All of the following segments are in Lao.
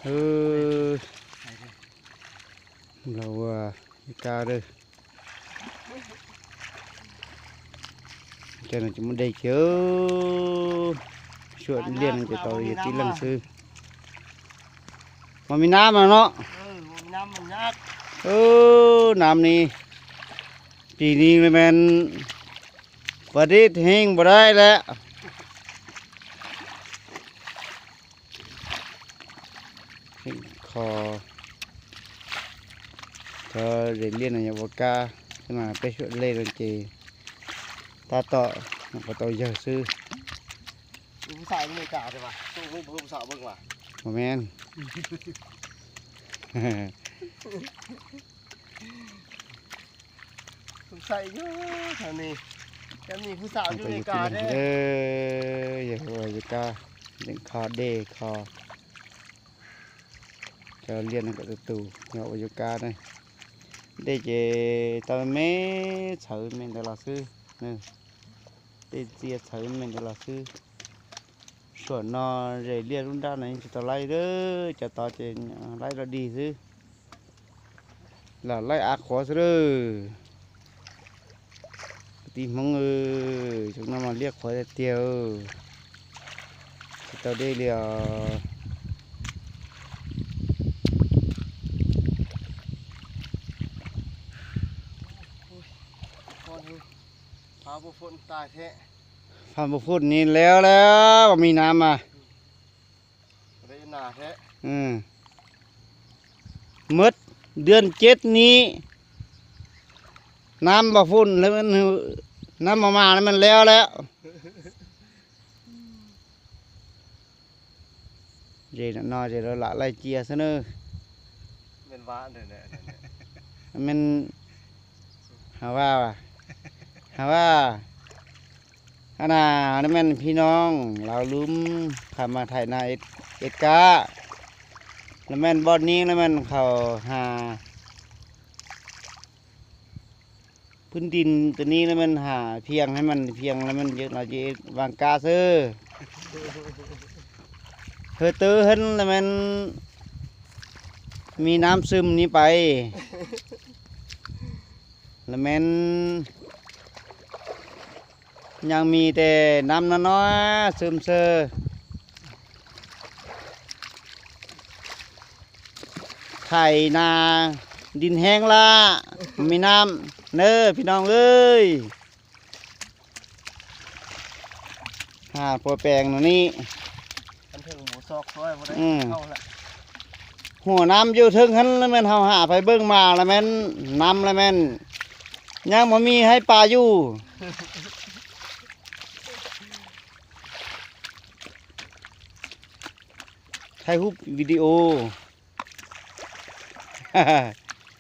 ເອີ ລາວວ່າ ອີກາເດີ ເຈົ້າໜ້າຈະມາໄດ້ເຈີ່ຍ ຊວນລຽນຈະເອົາຢູ່ຕິຫຼັງຊື່ ບໍ່ມີນ້ຳແລ້ວເນາະ ເອີ ບໍ່ມີນ້ຳມັນຍາກ ເອີ ນ້ຳນີ້ ປີນີ້ແມ່ນປະດິດແຮງບໍ່ໄດ້ແລ້ວ. ຂໍ ຂໍໄດ້ລຽນອາຍາວະກາ ຂຶ້ນມາໄປຊ່ວຍເລນເຈ ຕາຕໍ່ ມັນກໍຕ້ອງເຢີຊື່ ມີຜູ້ສາວຢູ່ອາເມລິກາໃຊ່ປະ? ສົ່ງຮູບໃຫ້ຜູ້ສາວເບິ່ງວ່າ ບໍ່ແມ່ນ. ສົງໄສຢູ່ແຖວນີ້ ຈະມີຜູ້ສາວຢູ່ອາເມລິກາເດ້ ເອີ ຢ່າວ່າຢູ່ກາ ເປັນຄອເດ ຄອ ເຈົ້າລຽນກັບຕູ ເຈົ້າວ່າຢູ່ກາເດ້ ເດເຈ ຕາແມ່ ເສີແມ່ນແຕ່ລະຊື່ ເນີ ເດເຈ ເສີແມ່ນແຕ່ລະຊື່. ສ່ວນນອເຣລຽນລຸນດ້ານນີ້ຈະຕະໄລເດີ ຈະຕອເຈນໄລລະດີຊື້ ລະໄລອາຂົວຊະເດີ ຕິມັງເອີຍ ຈົງນຳມາລຽກຂົວແຕ່ຕຽວ ຊິຕອເດລຽວ ໂອ້ຍ ຮ້ອນເຮີ ຟ້າບໍ່ຝົນຕາຍແທ້. ຟ້າບໍ່ຝົນນີ້ແລ້ວແລ້ວ ບໍ່ມີນ້ຳມາ ໄດ້ໜ້າແທ້ ເອີ ໝົດເດືອນເຈັດນີ້ ນ້ຳບໍ່ຝົນແລ້ວມັນ ນ້ຳບໍ່ມາແລ້ວມັນແລ້ວແລ້ວ. ເຈນະ ເນາະ ເຈນະ ລະໄລ່ເຈຍຊະເນີ ແມ່ນວ່າເດີ ແມ່ນ ຫາວ່າ ຫາວ່າ ອັນນ່າ ນັ້ນແມ່ນພີ່ນ້ອງລາວລຸ່ມ ເຂົ້າມາໄຖນາເອັດ ເອັດກາ ລະແມ່ນບ່ອນນີ້ ລະແມ່ນເຂົ້າຫາ ພື້ນດິນໂຕນີ້ລະແມ່ນຫາພຽງໃຫ້ມັນພຽງລະແມ່ນເຍອະລະເຈວາງກາເຊີ ເຮີເຕີຫັ້ນລະແມ່ນມີນ້ຳຊຶມນີ້ໄປ ລະແມ່ນ ຍັງມີແຕ່ນ້ຳນ້ອຍໆຊຶມເຊີ ໄຖນາດິນແຫ້ງລ້າ ມີນ້ຳເດີພີ່ນ້ອງເອີຍ ຫາປົວແປງໂນນີ້ ອັນເທິງບໍ່ຊອກຊ່ອຍບໍ່ໄດ້ ອືມ ເຂົ້າລະ ຫົວນ້ຳຢູ່ເທິງຫັ້ນລະແມ່ນເຮົາຫາໄປເບິ່ງມາລະແມ່ນ ນ້ຳລະແມ່ນ ຍັງບໍ່ມີໃຫ້ປາຢູ່ ຖ່າຍຮູບວິດີໂອ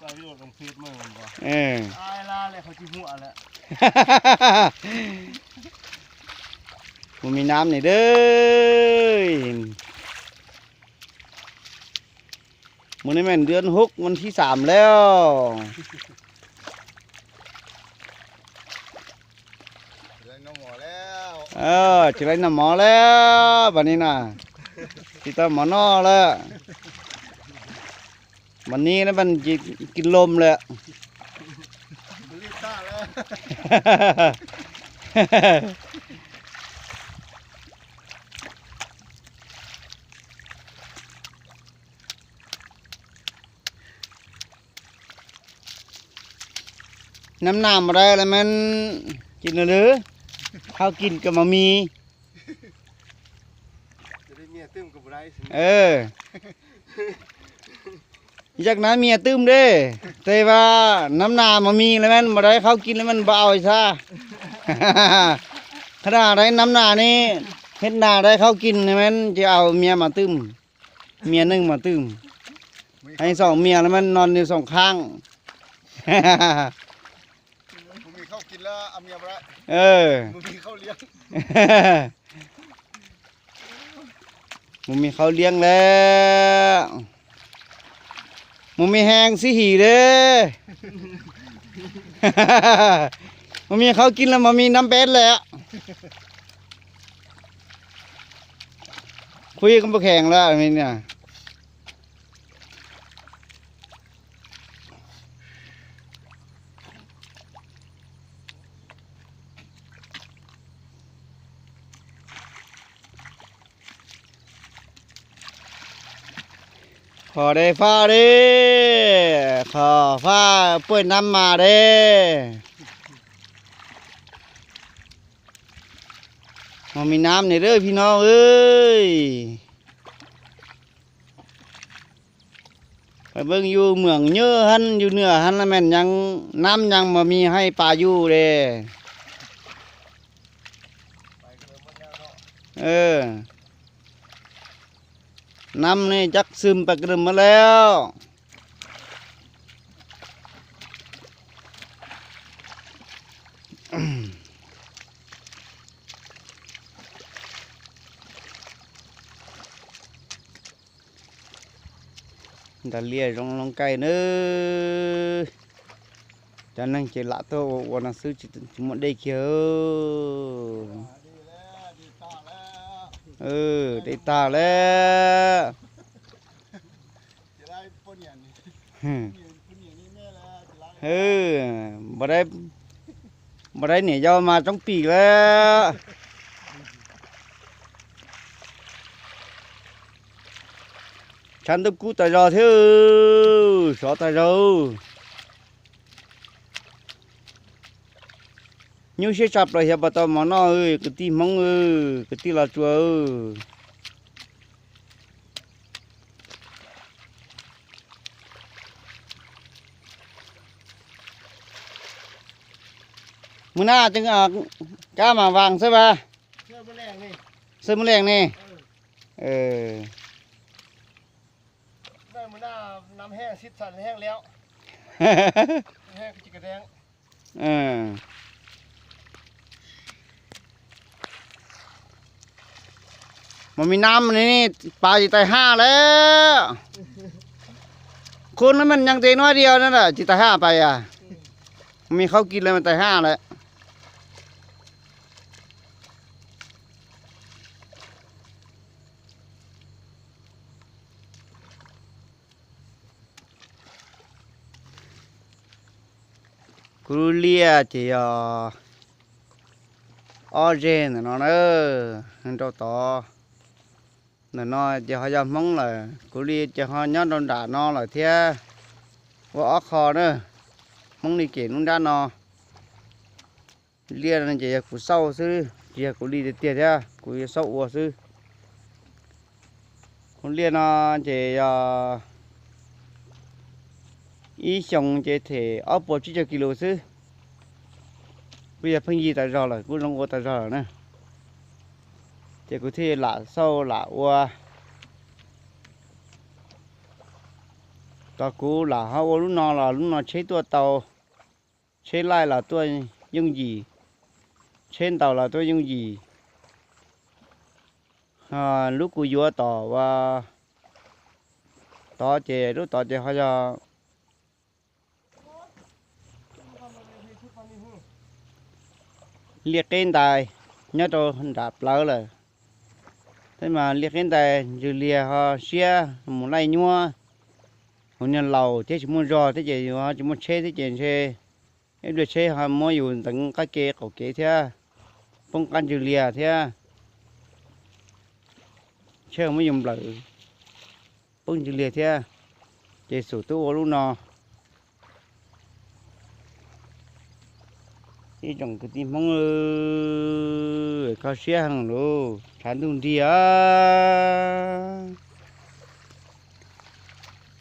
ຖ່າຍວິດີໂອລົງເຟສເບິ່ງແມ່ນບໍ່? ເອີ ຕາຍລະແລ້ວ ເຂົາຊິຫົວແລ້ວ ບໍ່ມີນ້ຳນີ້ເດີ. ມື້ນີ້ແມ່ນເດືອນຫົກ ວັນທີສາມແລ້ວ ໄດ້ນ້ອງໝໍແລ້ວ ເອີ ຊິໄດ້ນ້ອງໝໍແລ້ວ ບັດນີ້ນະ ຊິຕ້ອງໝໍນໍແລ້ວ ບັດນີ້ນະ ມັນຊິກິນລົມແລ້ວ ນ້ຳໜາວບໍ່ໄດ້ລະແມ່ນກິນເລີ ເຂົ້າກິນກະບໍ່ມີ ຈະໄດ້ເມຍຕື່ມກະບໍ່ໄດ້ ເອີ ຢາກໄດ້ເມຍຕື່ມເດ້ ແຕ່ວ່ານ້ຳໜາວບໍ່ມີລະແມ່ນບໍ່ໄດ້ເຂົ້າກິນລະແມ່ນບໍ່ເອົາຊະ ຂະໜາດໄດ້ນ້ຳໜາວນີ້ ເຮັດນາໄດ້ເຂົ້າກິນລະແມ່ນຈະເອົາເມຍມາຕື່ມ ເມຍໜຶ່ງມາຕື່ມ ໃຫ້ສອງເມຍລະແມ່ນນອນຢູ່ສອງຂ້າງ ບໍ່ມີເຂົ້າກິນແລ້ວເອົາເມຍບໍ່ໄດ້ ເອີ ບໍ່ມີເຂົ້າລ້ຽງ ບໍ່ມີເຂົ້າລ້ຽງແລ້ວ ບໍ່ມີແຮງຊິຫີເດ້ ບໍ່ມີເຂົ້າກິນແລ້ວ ບໍ່ມີນ້ຳເປັດແລ້ວ ຄຸຍກັນບໍ່ແຂງແລ້ວນີ້ນະ. ຂໍໄດ້ຟ້າເດ້ ຂໍຟ້າປ່ວຍນ້ຳມາເດ້. ບໍ່ມີນ້ຳນີ້ເດີພີ່ນ້ອງເອີຍ. ໄປເບິ່ງຢູ່ເມືອງເຍີຫັ້ນ ຢູ່ເໜືອຫັ້ນລະແມ່ນຍັງ ນ້ຳຍັງບໍ່ມີໃຫ້ປາຢູ່ເດ້. ເອີ ນ້ຳນີ້ຈັກຊຶມໄປກະເດີມໝົດແລ້ວ. ດາເລຍລົງ ລົງໄກ່ເນີ ຈະນັ່ງເຈລະໂຕ ວອນໜັງສື ຈະໝົດໄດ້ເຄີ. ເອີ ໄດ້ຕາແລ້ວ. ເອີ ບໍ່ໄດ້ ບໍ່ໄດ້ໜີເຈົ້າມາສອງປີແລ້ວ. ຊານຕຸບກູຕາຢໍເທີ ຊໍຕາຢໍ. ຍູເຊຊັບລະເຮຍ ບໍ່ຕ້ອງມານໍເອີຍ ກະຕິມົງເອີຍ ກະຕິລາຈົວເອີຍ. ມື້ໜ້າຈຶ່ງເອົາກ້າມາວາງໃສ່ວ່າ ເຊື່ອມື້ແລງນີ້ ເຊື່ອມື້ແລງນີ້ ເອີ ເອີ. ໄດ້ມື້ໜ້ານ້ຳແຫ້ງ ຊິດສັນແຫ້ງແລ້ວ ແຫ້ງກະຈິກກະແດງ. ເອີ ບໍ່ມີນ້ຳນີ້ ປາຊິຕາຍຫ່າແລ້ວ. ຄົນນັ້ນມັນຍັງແຕ່ນ້ອຍດຽວນັ້ນແຫຼະ ຊິຕາຍຫ່າໄປອະ ບໍ່ມີເຂົ້າກິນແລ້ວ ມັນຕາຍຫ່າແລ້ວ. Cô Lia thì, ờ, o dê nữa nó nữa, hơn trâu to. Nó nó chỉ họ do móng là cô Lia chỉ họ nhớ trong đá nó là thiệt. Vô ó kho nữa. Móng đi kể nung đá nó. ເລຍນະ ຈະຢາກກູເຊົາຊື່ ຈະຢາກກູລີເຕຍເທຍ ກູເຊົາອົວຊື່. ຄົນລຽນນະ ຈະຢາກ ອີ່ຊົງ ຈະເທ ເອົາປົວຈີ່ຈະກິໂລຊື່. ກູຢາກເພິ່ງຢີຕາຈອລ ກູລົງອົວຕາຈອລນະ. ຈະກູເທຫຼາເຊົາຫຼາອົວ ຕອນກູຫຼາເຮົາອົວລູກນອນລະ ລູກນອນເຊຕົວເຕົາ ເຊລາຍລາຕົວຍົງຢີ ເຊນເຕົາລາຕົວຍົງຢີ. ຫາລູກກູຍົວຕໍ່ວ່າ ຕໍ່ເຈ ລູກຕໍ່ເຈເຂົາຈະ ລຽກເກນຕາຍ ຍອດໂຕດາບເລີເລີຍ. ແຕ່ມາລຽກເກນຕາຍ ຈື່ເລຍເຮົາເຊຍ ໝູໄລ່ຍົວ ຫົວຍາເຫຼົ່າ ເທຊິມຸນຈອ ເທເຈຢູ່ ເຮົາຈະໝົດເຊ ເທເຈເຊ. ເອັດເວີດເຊ ຫາໝໍຢູ່ຕັງກະເກເຂົາເກເທຍ ປ້ອງກັນຈື່ເລຍເທຍ ເຊມາຍົມເລີ ປ້ອງຈື່ເລຍເທຍ ເຈສູຕູ້ໂອລູນອ ອີ່ຈົງກະຕິມົງເອີ ເຂົາເຊຍຫັງໂລ ຖານດຸງດີອາ.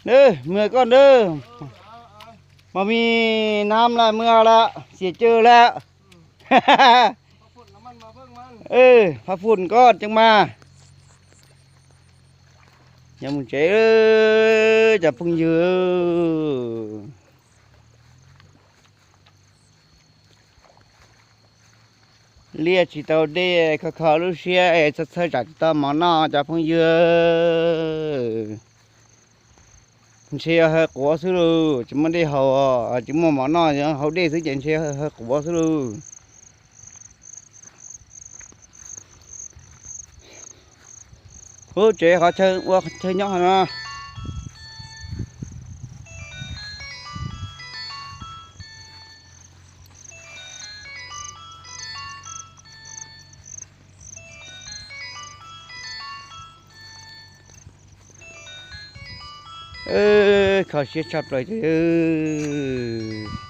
ເດີ ເມືອກ່ອນເດີ ບໍ່ມີນ້ຳລະ ເມືອລະ ເສຍເຈີລະ. ເອີ ພັກຝົນກ່ອນຈຶ່ງມາ. ຍາມເຈເອີ ຈະເພິ່ງຢືນ. ລຽກຊິເຕົາເດ ເຂົາເຂົາລູເຊຍ ເອີ ສະເຊີຈາກຕອມມອນອ ຈາກພງເຢີ ເຊເຮີກົວຊື່ລູ ຈະມາເດເຮົາ ຈະມາມອນອ ເຮົາເດຊື່ ເຈນເຊເຮີກົວຊື່ລູ. ໂອ້ ເຈ ເຂົາເຊີ ວ່າເຊີຍອກຫັ້ນນະ. ເ ເອີ ເຂົ້າເສຍຊັບຫຼອຍເດີ.